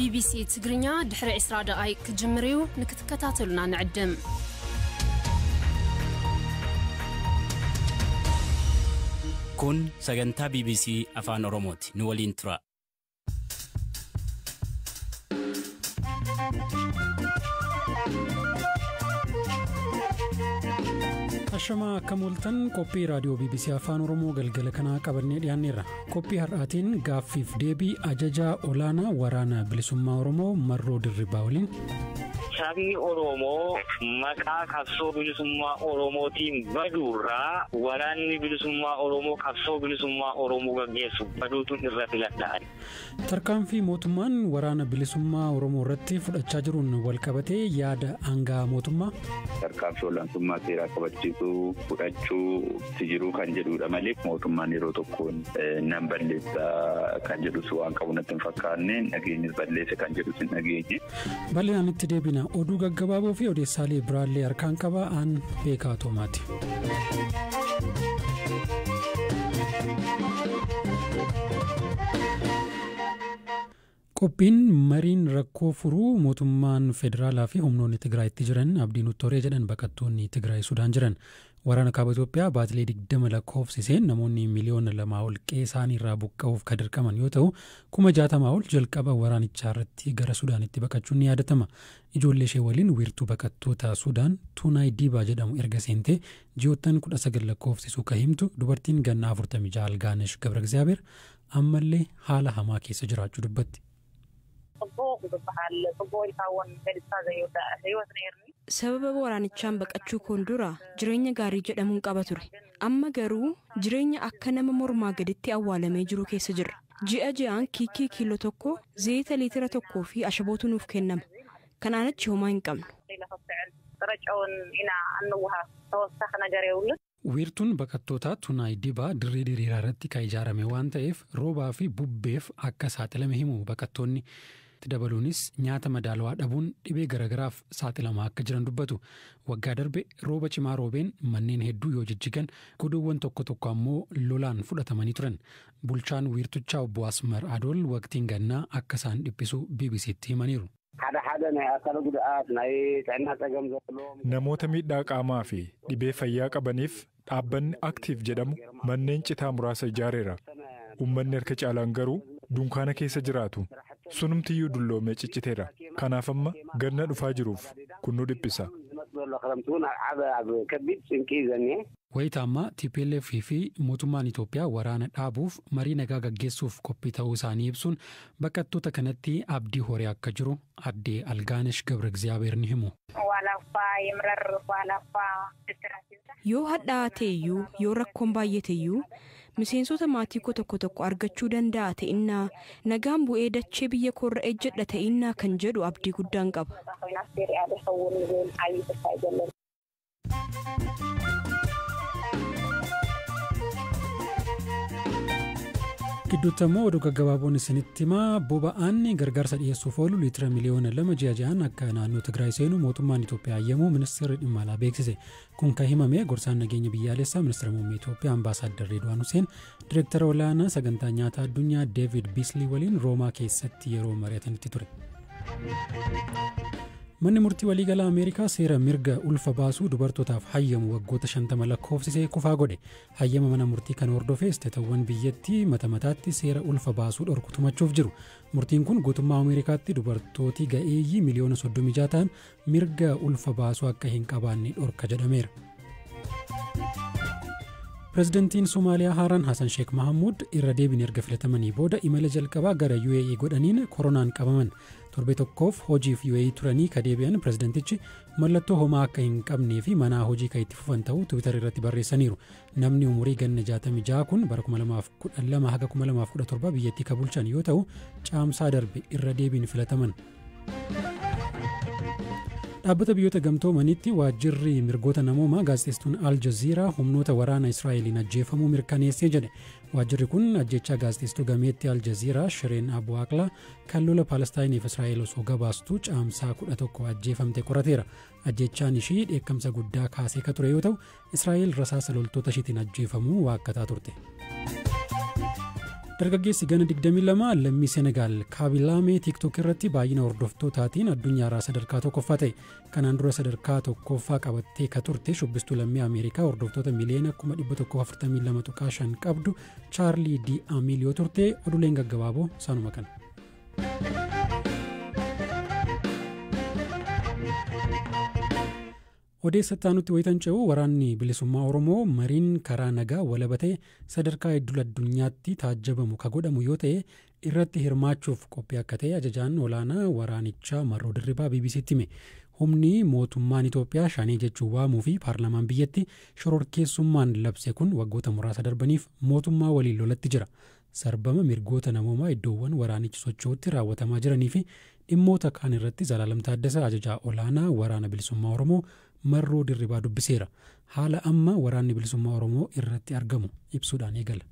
ቢቢሲ ትግርኛ ድሕሪ 20 ደቓይቅ ክጅምር እዩ። ንክትከታተሉና ንዕድም። Kun sagantaa BBC Afaan Oromooti. Nu waliin tura. Ashamaa, akkam ooltan? Qophii raadiyoo BBC Afaan Oromoo galgala kanaa qabannee dhiyaanneerra. Qophii har'aatiin gaaffiif deebii ajajaa olaanaa Waraana Bilisummaa Oromoo Marroo Dirribaa waliin. Sabni Oromoo maqaa qabsoo bilisummaa Oromootiin baduurraa waraanni bilisummaa Oromoo qabsoo bilisummaa Oromoo gaggeessu baduutu irra filadhaan. Tarkaanfii mootummaan Waraana Bilisummaa Oromoo irratti fudhachaa jiruun walqabatee yaada aangaa mootummaa. Tarkaanfii olaantummaa seeraa kabachiisuu fudhachuu jiruu kan jedhudha malee, mootummaan yeroo tokkoon nan balleessaa kan jedhus waan qabu natti hin fakkaanne, nageenyis balleesse kan jedhus hin dhageenye. Bal'inaan itti deebina. Oduu gaggabaaboo fi odeessaalee biraallee harkaan qaba, aan beekaa toomaati. Qophiin mariin rakkoo furuu mootummaan federaalaa fi humnoonni Tigraayitti jiran abdii nutti horee jedhan baqattoonni Tigraay Sudaan jiran. Waraana kaaba Itoophiyaa baatilee 20 lakkoofsiseen namoonni miliyoona 2 ol qe'ee isaanii irraa buqqa'uuf kan dirqaman yoo ta'u, 60,000 ol jalqaba waraanichaa irratti gara Sudaanitti baqachuun ni yaadatama. Ijoollee ishee waliin wiirtuu baqattoota Sudaan Tuunaay Diibaa jedhamu erga seentee ji'oottan 19 lakkoofsisuu kan himtu dubartiin gannaa 46 Algaanesh Gabra Egzaabeer ammallee haala hamaa keessa jiraachuu dubbatti. ጽቡቅ ዝበሃል ጽቡቅ ኢልካ እውን ገሊፅካ ዘይውዳእ ህይወት ነይርኒ። Sababa waraanichaan baqachuu koon dura jireenya gaarii jedhamuun qaba ture. Amma garuu jireenya akka nama mormaa gaditti awwaalamee jiru keessa jirra. Ji'a ji'aan kiikii kiiloo 1, zayita liitira 1 fi ashabootu nuuf kennama. Kanaan achi homaa hin qabnu. ጥረጨውን ኢና እንወሃብ፣ ተወሳኺ ነገር የብሉን። Wiirtuun baqattootaa Tunaay Dibaa dirree diriiraa irratti kan ijaarame waan ta'eef roobaa fi bubbeef akka saaxilame himu baqattoonni. Dabaluunis nyaata madaalawaa dhabuun dhibee garaagaraaf saaxilamaa akka jiran dubbatu. Waggaa darbe rooba cimaa roobeen manneen hedduu yoo jijjigan, godoowwan tokko tokko ammoo lolaan fudhatamanii turan. Bulchaan wiirtuchaa obbo Asmar Adool waqtiin gannaa akka isaan dhiphisu BBCtti himaniiru. ሓደ ሓደ ናይ ኣካል ጉድኣት ናይ ጥዕና ፀገም ዘለዎም Namoota miidhaa qaamaa fi dhibee fayyaa qabaniif dhaabbanni Aktiif jedhamu manneen citaa muraasa ijaareera. Uummanni harka caalaan garuu dunkaana keessa jiraatu. Sunumtiyyuu dulloomee cicciteera. Kanaaf amma ganna dhufaa jiruuf kun nu dhiphisa. ዝመፅእ ዘሎ ክረምቲ እውን ኣብ ኣብ ከቢድ ጭንቂ እዩ ዘኒሄ። Wayita ammaa TPLF fi mootummaan Itoophiyaa waraana dhaabuuf marii nagaa gaggeessuuf qophii ta'uu isaanii ibsuun baqattoota kanatti abdii horee akka jiru addee Algaanesh Gabra Egzaabeer ni himu. ዋላ እኳ ይምረር ዋላ እኳ ብስራት ይብዛሕ Yoo hadhaa'aa ta'e iyyuu, yoo rakkoon baay'ate iyyuu, miseensota maatii koo tokko tokko argachuu danda'a ta'innaa, nagaan bu'ee dachee biyya koorra ejjedha ta'innaa kan jedhu abdii guddaan qaba. ኮይና ሪኣ ዝኸውን ዝብል ዓብዪ ተስፋ እዩ ዘለኒ። Gidduutti ammoo oduu gaggabaaboon isinitti himaa. Boba'aan gargaarsa dhiyeessuuf oolu liitira miliyoona 2 ji'a ji'aan akka naannoo Tigraay seenu mootummaan Itoophiyaa hayyamuu ministeerri dhimma alaa beeksise. Kun kan himame gorsaan nageenya biyyaalessaa ministeera muummee Itoophiyaa Ambaasaadder Reedwaan Huseen direektara olaanaa sagantaa nyaataa addunyaa Deevid Biislii waliin Roomaa keessatti yeroo mari'atanitti ture. Manni murtii waliigalaa Ameerikaa seera mirga ulfa baasuu dubartootaaf hayyamu waggoota 50 lakkoofsisee kufaa godhe. Hayyama mana murtii kana hordofee isteetawwan biyyattii mata mataatti seera ulfa baasuu dhorku tumachuuf jiru. Murtiin kun guutummaa Ameerikaatti dubartooti ga'eeyyii miliyoona 36 ta'an mirga ulfa baasuu akka hin qabaanne dhorka jedhameera. Pireezidantiin Somaaliyaa haaraan Hasan Sheek Mahamuud irra deebiin erga filatamanii booda imala jalqabaa gara UAE godhaniin koronaan qabaman. Torbee tokkoof hojiif UAE turanii ka deebi'an pireezidantichi mallattoo homaa akka hin qabnee fi manaa hojii kan itti fufan ta'uu Tiwiitar irratti barreessaniiru. Namni umurii ganna 66 kun bara 2012 haga 2017 biyyattii ka bulchan yoo ta'u, caamsaa darbe irra deebiin filataman. Dhaabbata Biyyoota Gamtoomanitti waajjirri mirgoota namoomaa gaazexeessituun Al Jazeeraa humnoota waraana Israa'eliin ajjeefamuu mirkaneessee jedhe. Waajjirri kun ajjechaa gaazexeessituu gameettii Al Jazeeraa Shireen Abu Aqlaa kan lola Paalestaayiniif Israa'el osoo gabaastu caamsaa 11 ajjeefamte qorateera. Ajjechaan ishii dheekkamsa guddaa kaasee ka ture yoo ta'u, Israa'el rasaasa loltoota ishiitiin ajjeefamuu waakkataa turte. Dargaggeessi gana 22 lammii Senegaal Kaabilaamee TikTok irratti baay'ina hordoftootaatiin addunyaarraa sadarkaa tokkoffaa ta'e. Kanaan dura sadarkaa tokkoffaa qabattee ka turte shubbistuu lammii Ameerikaa hordoftoota miliyoona 142.5 qabdu Chaarlii Di Amiliyoo turte. Oduuleen gaggabaaboo saanuma kana. Odeessa nutti wayitan ce'u waraanni bilisummaa Oromoo mariin karaa nagaa walaba ta'e sadarkaa idil addunyaatti taajjabamu ka godhamu yoo ta'e irratti hirmaachuuf qophii akka ta'e ajajaan olaanaa waraanichaa Marroo Dirribaa BBCtti hime. Humni mootummaan Itoophiyaa shanii jechuun waamuu fi paarlaamaan biyyatti shororkeessummaan labse kun waggoota muraasa darbaniif mootummaa waliin lolatti jira. Sarbama mirgoota namoomaa iddoowwan waraanichi socho'utti raawwatamaa jiranii fi dhimmoota kaan irratti Zalaalam Taaddasaa ajajaa olaanaa waraana bilisummaa Oromoo Marroo Dirribaa dubbiseera. Haala amma waraanni bilisummaa Oromoo irratti argamu ibsuudhaan eegala.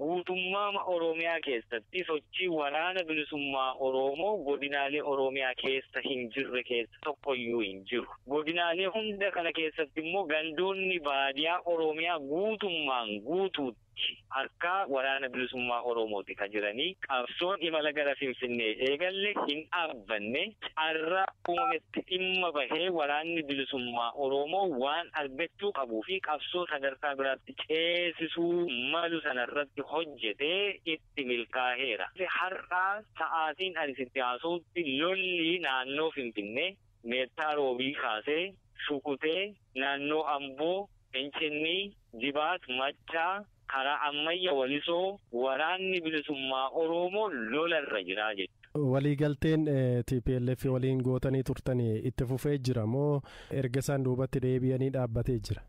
Guutummaa Oromiyaa keessatti sochii waraana bilisummaa Oromoo godinaalee Oromiyaa keessa hin jirre keessa tokkoyyuu hin jiru. Godinaalee hunda kana keessatti immoo gandoonni baadiyaa Oromiyaa guutummaan guutuutti harka waraana bilisummaa Oromooti kan jiranii. Qabsoon imala gara Finfinnee eegalle hin dhaabbanne, carraa uumametti dhimma bahee waraanni bilisummaa Oromoo waan argachuu qabuu fi qabsoo sadarkaa biraatti ceesisuu malu sanarratti hojjetee itti milkaa'eera. Har'aa sa'aatiin ani sitti haasa'utti lolli naannoo Finfinnee Meettaa Roobii kaasee Shukutee, naannoo Amboo, Fincinnii, Jibaat, Maccaa, karaa ammayya Walisoo waraanni bilisummaa Oromoo lolarra jira jechuudha. Waliigalteen TPLF waliin gootanii turtanii itti fufee jira moo erga isaan duubatti deebi'anii dhaabbatee jira?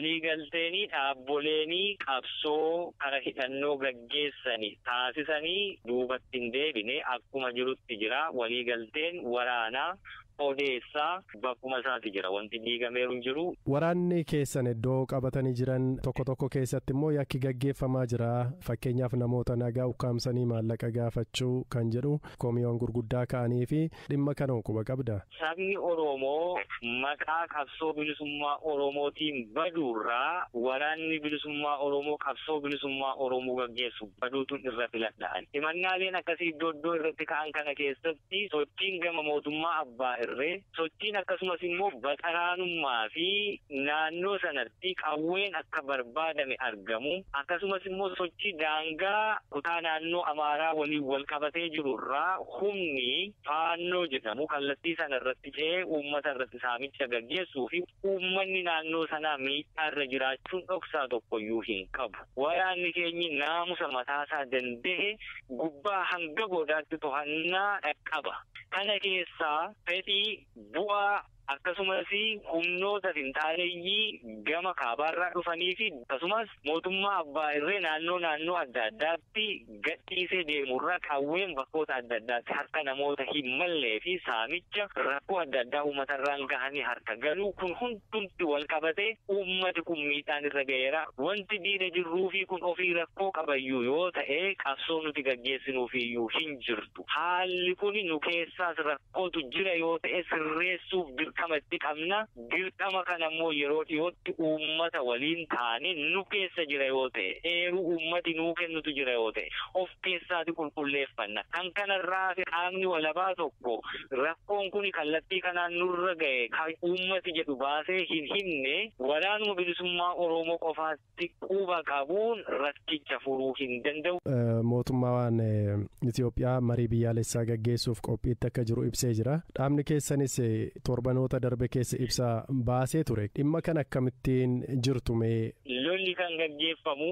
Waliigalteenii dhaabboleenii qabsoo kara hidhannoo gaggeessanii taasisanii duubatti hin deebine akkuma jirutti jira. Waliigalteen waraanaa odeessaa bakkuma isaati jira, wanti diigameeru hin jiru. Waraanni keessan iddoo qabatanii jiran tokko tokko keessatti immoo yakki gaggeeffamaa jira. Fakkeenyaaf namoota nagaa ukkaamsanii maallaqa gaafachuu kan jedhu komiiwwan gurguddaa ka'anii fi dhimma kana quba qabda. Sabni Oromoo maqaa qabsoo bilisummaa Oromootiin baduurraa waraanni bilisummaa Oromoo qabsoo bilisummaa Oromoo gaggeessu baduutu irra filadhaan. Himannaaleen akkasii iddoo iddoo irratti ka'an kana keessatti sochiin gama mootummaa abbaa irree, sochiin akkasumas immoo baqaraanummaa fi naannoo sanatti qawween akka barbaadame argamu, akkasumas immoo sochii daangaa kutaa naannoo Amaaraa waliin wal qabatee jirurraa humni faannoo jedhamu kallattii sana irratti ce'ee uummata irratti saamicha gaggeessuu fi uummanni naannoo sanaa miidhaa irra jiraachuun dhoksaa tokkoyyuu hin qabu. Waraanni keenyi naamusa mataasaa danda'e gubbaa hanga godaatti to'annaa qaba. Kana keessaa fedhii bu'aa akkasumas humnoota finxaaleeyyii gama kaabaarraa dhufanii fi akkasumas mootummaa abbaa irree naannoo naannoo adda addaatti gadhiisee deemurraa qawween bakkoota adda addaatti harka namoota hin mallee fi saamicha rakkoo adda addaa uummatarraan gahanii harka galuu kun hundumti wal qabatee uummati kun miidhaan irra ga'eera. Wanti diina jirruu fi kun ofii rakkoo qabayyuu yoo ta'e qabsoo nuti gaggeessinuufiyyuu hin jirtu. Haalli kun nu keessaas rakkootu jira yoo ta'e sirreessuuf dirqama itti qabna. Dirqama kana immoo yeroo dhiyootti uummata waliin taane nu keessa jira yoo ta'e, eeruu uummati nuu kennutu jira yoo ta'e, of keessaati qulqulleeffanna. Kan kanarraa fi qaamni walabaa tokko rakkoon kun kallattii kanaan nurra ga'e kan uummati jedhu baasee hin himne waraanuma bilisummaa Oromoo qofaatti quba qabuun rakkicha furuu hin danda'u. Mootummaan Itoophiyaa marii biyyaalessaa gaggeessuuf qophiitti akka jiru ibsee jira. Dhaabni keessanis torbanoota darbe keessa ibsa baasee ture. Dhimma kana akkamittiin jirtu mee? Lolli kan gaggeeffamu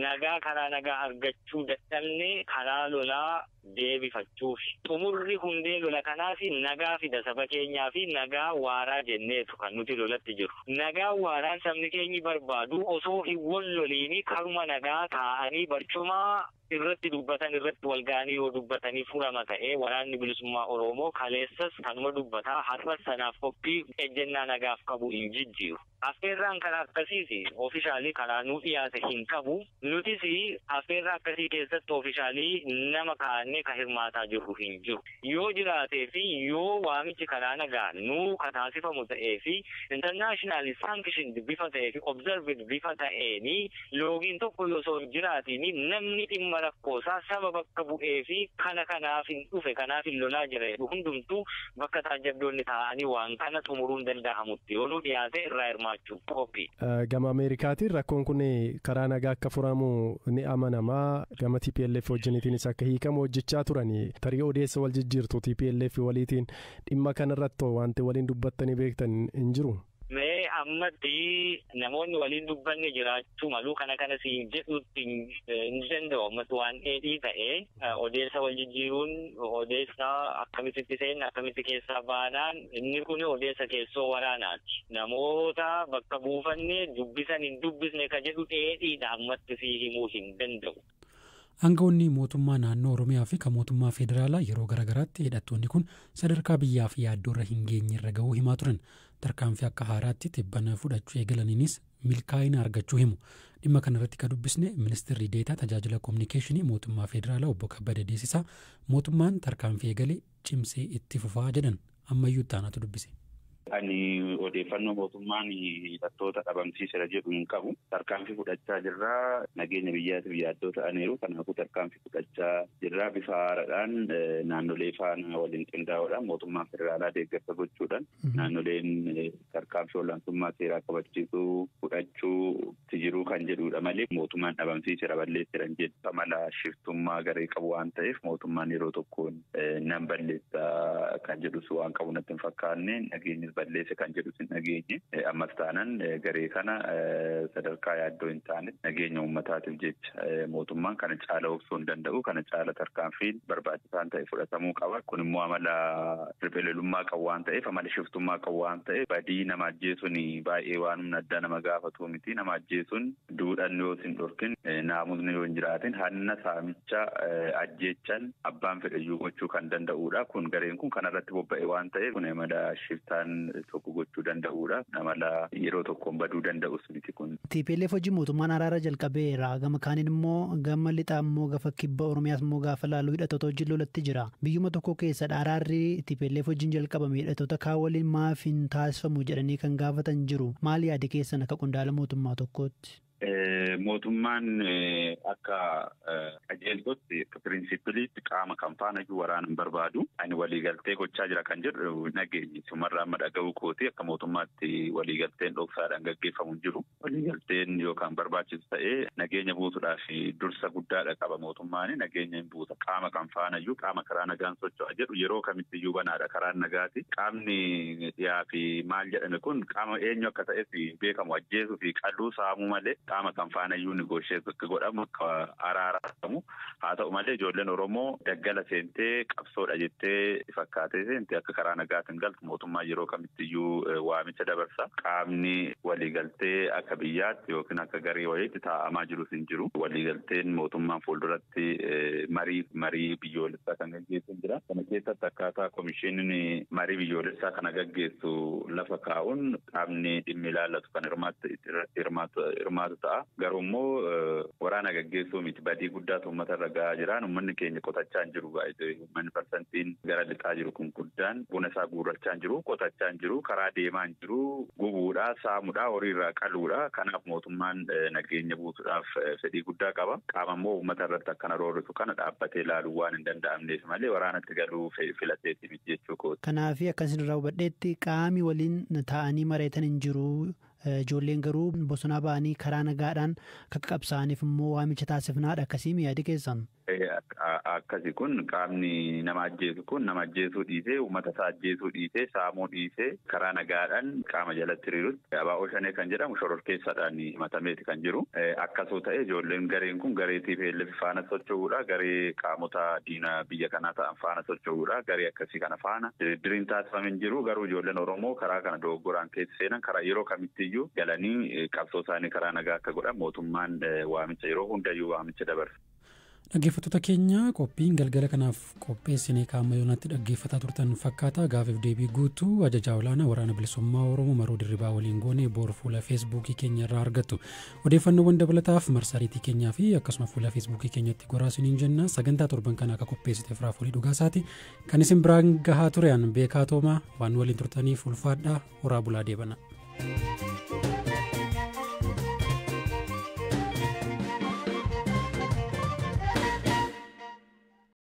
nagaa karaa nagaa argachuu dadhabne karaa lolaa deebifachuuf. Xumurri hundee lola kanaaf nagaa fida saba keenyaa fi nagaa waaraa jenneetu kan nuti lolatti jiru. Nagaa waaraan sabni keenyi barbaadu osoo hin wal loliini karuma nagaa taa'anii barcuma irratti dubbatan irratti wal ga'anii yoo dubbatanii furama ta'ee waraanni bilisummaa Oromoo kaleessas kanuma dubbataa har'as sanaaf qophii ejjennaa nagaaf qabu hin jijjiiru. Affeerraan karaa akkasiis officially karaa nuu dhiyaate hin qabu. Nutis affeerraa akkasii keessatti officially nama kaa'annee ka hirmaataa jirru hin jiru. Yoo jiraatee fi yoo waamichi karaa nagaa nuu ka taasifamu ta'ee fi internationally sanctioned bifa ta'ee fi observed bifa ta'eeni loogiin tokko osoo hin jiraatiin namni dhimma rakkoosaa saba bakka bu'ee fi kana kanaaf hin dhufe kanaaf hin lolaa jira jedhu hundumtuu bakka taajjabdoonni taa'anii waan kana xumuruun danda'amutti yoo nuu dhiyaate irraa hirmaachuu qophii. Gama Ameerikaatiin rakkoon kun karaa nagaa akka furamu ni amanamaa. Gama TPLF wajjiniitiinis akka hiikamu hojjechaa turanii tarii odeessa wal jijjiirtu TPLF waliitiin dhimma kanarratti wanti waliin dubbattanii beektan hin jiru. Mee ammatti namoonni waliin dubbanne jiraachuu malu kana kana siin jedhutti hin danda'u. Ammatti waan dheedhii ta'ee odeessa wal jijjiiruun odeessa akkamitti seenna akkamitti keessaa baanaan inni kun odeessa keessoo waraanaati. Namoota bakka buufanne dubbisan hin dubbisne ka jedhu dheedhiidha ammatti sii himuu hin danda'u. Aangawoonni mootummaa naannoo Oromiyaa fi kan mootummaa federaalaa yeroo garaagaraatti hidhattoonni kun sadarkaa biyyaaf yaaddoorra hin geenyerra gahuu himaa turan. Tarkaanfii akka haaraatti tibbana fudhachuu eegalaniinis milkaa'ina argachuu himu. Dhimma kanarratti kan dubbisne ministeerri deetaa tajaajila koominikeeshinii mootummaa federaalaa obbo Kabbada Deessisaa mootummaan tarkaanfii eegale cimsee itti fufaa jedhan ammayyuu itti dubbise. Ani odeeffannoo mootummaan hidhattoota dhabamsiiseera jedhu hin qabu. Tarkaanfii fudhachaa jirraa. Nageenya biyyaatiif yaaddoo ta'aniiru. Kanaafuu tarkaanfii fudhachaa jirraa. Bifa haaraadhaan naannolee faana waliin qindaa'uudhaan mootummaan federaalaa deeggarsa gochuudhaan naannoleen tarkaanfii olaantummaa seeraa kabachiisuu fudhachuu jiruu kan jedhudha malee mootummaan dhabamsiiseera balleesseera hin jedhu. Amala shiftummaa garee qabu waan ta'eef mootummaan yeroo tokkoon nan balleessa kan jedhus waan qabu natti hin fakkaanne nageenyis balleesse kan jedhus hin dhageenye. Ammas taanan garee kana sadarkaa yaaddoo hin taane nageenya uummataatiif jecha mootummaan kana caala obsuu hin danda'u. Kana caala tarkaanfiin barbaachisaan ta'e fudhatamuu qaba. Kun immoo amala riphee qabu waan ta'eef amala shiftummaa qabu waan ta'eef badii nama ajjeesuun baay'ee waan humna addaa nama gaafatu miti. Nama ajjeesuun duudhaan yoo hin dhorkin naamusni yoo hin jiraatin hanna saamicha ajjeechan abbaan fedhayyuu gochuu kan danda'udha. Kun gareen kun kanarratti bobba'e waan ta'eef kun amala shiftaan tokko gochuu danda'udha. Amala yeroo tokkoon baduu danda'us miti kun. TPLF hojii mootummaan araara jalqabeera. Gama kaaniin immoo gama lixaa immoo gafa kibba Oromiyaas immoo gaafa laaluu hidhattoota wajjin lolatti jira. Biyyuma tokko keessadha araarri TPLF wajjin jalqabame hidhattoota kaan waliin maaf hin taasifamu jedhanii kan gaafatan jiru. Maal yaada keessan akka qondaala mootummaa tokkootti? Mootummaan akka qajeeltotti akka pirinsipiliitti qaama kan faana iyyuu waraana hin barbaadu. Ani waliigaltee gochaa jira kan jedhu nageenyi. Sumarraa amma dhaga'uu kooti akka mootummaatti waliigalteen dhoksaadhaan gaggeeffamu hin jiru. Waliigalteen yookaan barbaachisu ta'ee nageenya buusuudhaaf dursa guddaadha qaba mootummaan nageenya hin buusa. Qaama kan faana iyyuu qaama karaa nagaan socho'a jedhu yeroo kamitti iyyuu banaadha karaan nagaati. Qaamni dhiyaa fi maal jedhame kun qaama eenyu akka ta'es beekamu ajjeesuu fi qaluu saamuu malee qaama kan faana iyyuu nigosheessu akka godhamu akka araaramu haa ta'u malee ijoolleen Oromoo daggala seentee qabsoodha jettee fakkaatee seente akka karaa nagaatiin galtu mootummaa yeroo kamitti iyyuu waamicha dabarsa. Qaamni waliigaltee akka biyyaatti yookiin akka garee wayiitti taa'amaa jirus hin jiru. Waliigalteen mootummaan fuulduratti marii biyyoolessaa kan gaggeessu hin jira. Kana keessatti akkaataa komishiiniin marii biyyoolessaa kana gaggeessu lafa kaa'uun qaamni dhimmi ilaallatu kan hirmaatu ta'a. Garuu immoo waraana gaggeessuu miti badii guddaatu uummata irra gahaa jiraan uummanni keenya qotachaa hin jiru baay'ee uummanni parsantiin gara lixaa jiru kun guddaan buna isaa guurrachaa hin jiru qotachaa hin jiru karaa deemaa hin jiru gubuudhaa saamuudhaa horiirraa qaluudha. Kanaaf mootummaan nageenya buusuudhaaf fedhii guddaa qaba. Qaama immoo uummata irratti akkana roorrisu kana dhaabbatee ilaaluu waan hin danda'amneef malee waraanatti galuu filateeti miti jechuu kooti. Kanaaf akkasin irraa hubadheetti qaami waliin taa'anii mari'atan hin jiru. Ijoolleen garuu bosonaa ba'anii karaa nagaadhaan akka qabsaa'aniif immoo waamicha taasifnaadha akkasii yaadi keessan. Akkasi kun qaamni nama ajjeesu kun nama ajjeesuu dhiisee uummata isaa ajjeesuu dhiisee saamuu dhiisee karaa nagaadhaan qaama jalatti hiriirutti ABO shanee kan jedhamu shororkeessaadhaan himatameeti kan jiru. Akkasuu ta'e ijoolleen gareen kun garee TPLF faana socho'uudha. Garee qaamota diina biyya kanaa ta'an faana socho'uudha. Garee akkasii kana faana diriiriin taasifame hin jiru. Garuu ijoolleen Oromoo karaa kana dogoggoraan keessa seenan karaa yeroo kamittiyyuu galanii qabsoo isaanii karaa nagaa akka godhan mootummaan waamicha yeroo hundayyuu waamicha dabarsa. Dhaggeeffattoota keenya, qophiin galgala kanaaf qopheessinee qaama yoonaatti dhaggeeffataa turtan fakkaata. Gaafiif deebii guutuu ajajaa olaanaa Waraana Bilisummaa Oromoo Maroo Dirribaa waliin goone boor fuula Feesbuukii keenya irraa argattu. Odeeffannoowwan dabalataaf marsariitii keenyaa fi akkasuma fuula Feesbuukii keenyatti goraa isiniin jenna. Sagantaa torban kana akka qopheessite Firaafolii Dhugaasaati. Kan isin biraan gahaa ture an Beekaa Toomaa. Waan waliin turtaniif ulfaadhaa, horaa bulaa, deebana.